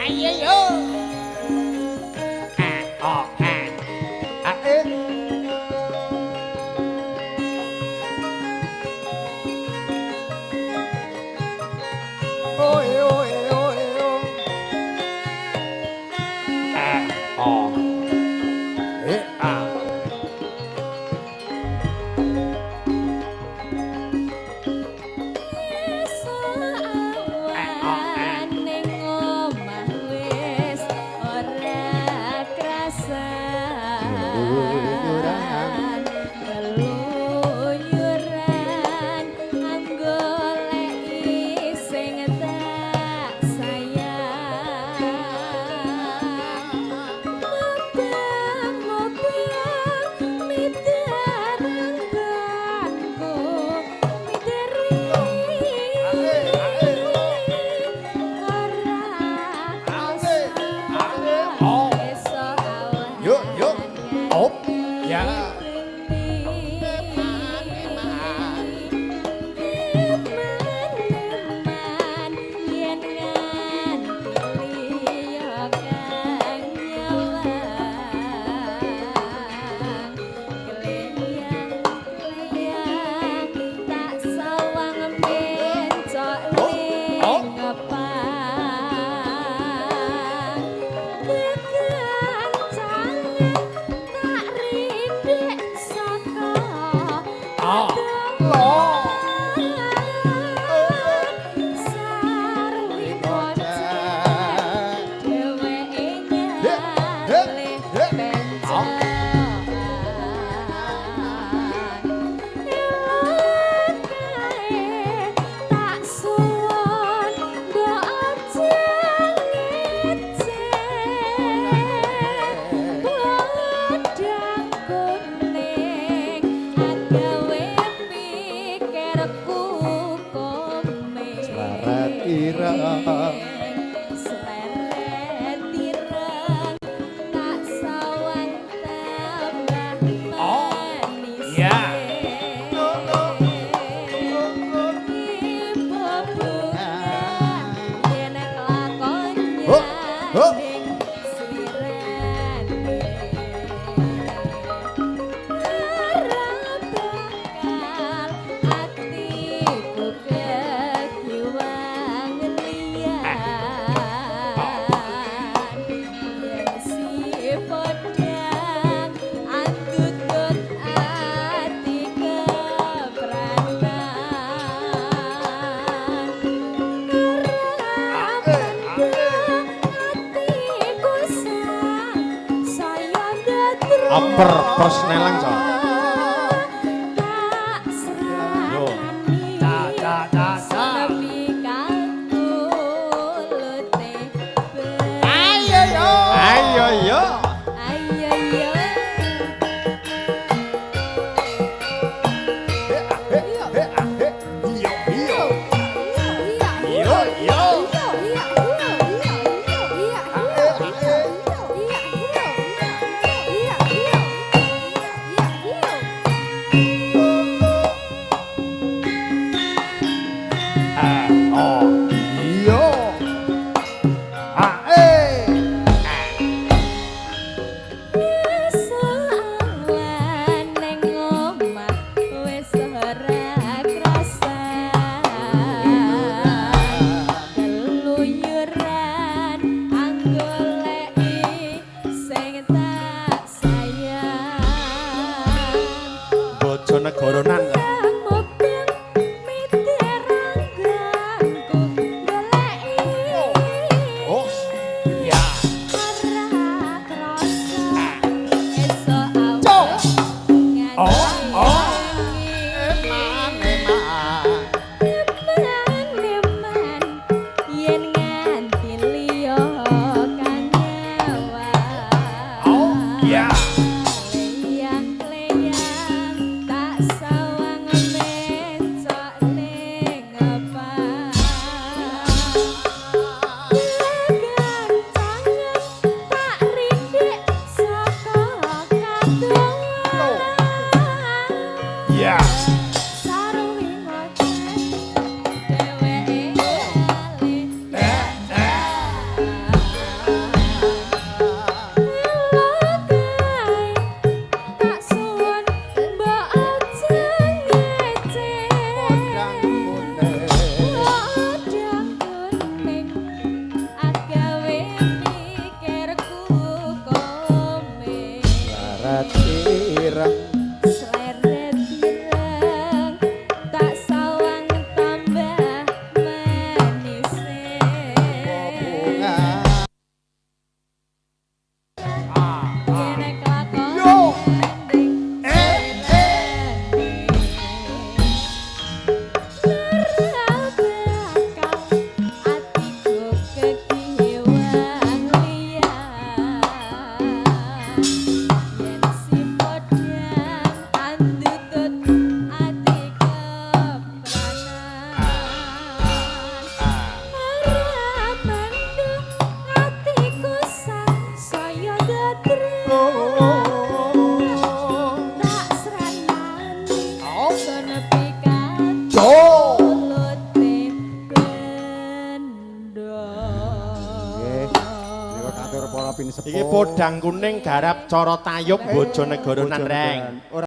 Ayo yo. A O A. A E. O E O E O E O. A O. E A. Awan ning omah wis ora krasan, keluyuran anggoleki sing tak sayang. Mubeng-mubeng midarangganku midari ora krasa Oh. esuk awan. Yuk, yuk. Op. Ya. Eman-eman yen nganti liya kang nyawang, kleyang-kleyang tak sawang mencok ning ngepang, kekancangan tak rindik saka Ah. Lo. Sarwi bocah dheweke nyale pencokan. Elok kae tak suwun mbok aja ngece, podang kuning agawe pikirku komeng. Sleret ireng. Sleret ireng tak sawang tambah Oh, manis. Ya. Ibu bunga yen kelakon Ho, ho. nyanding sirane, ora bakal atiku kekiwang liyan. Yen si podang andutut ati kepranan, ora mendeng atiku sang saya ndadra. Oper persnelang so. Tak Yo. serani Ca ca ca ca. sepi kalkulute. Ayo yo. Ayo yo. Ayo yo. He a he he a he. Yo yo. Iya. Yo yo. A e a e. A O yo. A e. Awan ning omah wis ora krasan, keluyuran anggoleki sing tak sayang. Bojonegoronan. Mubeng miderangganku Jo. Mulute bendo. Nggih. Menika katur para pinisepuh. Iki podang kuning garap cara tayub Bojonegoro Nanreng. Ora.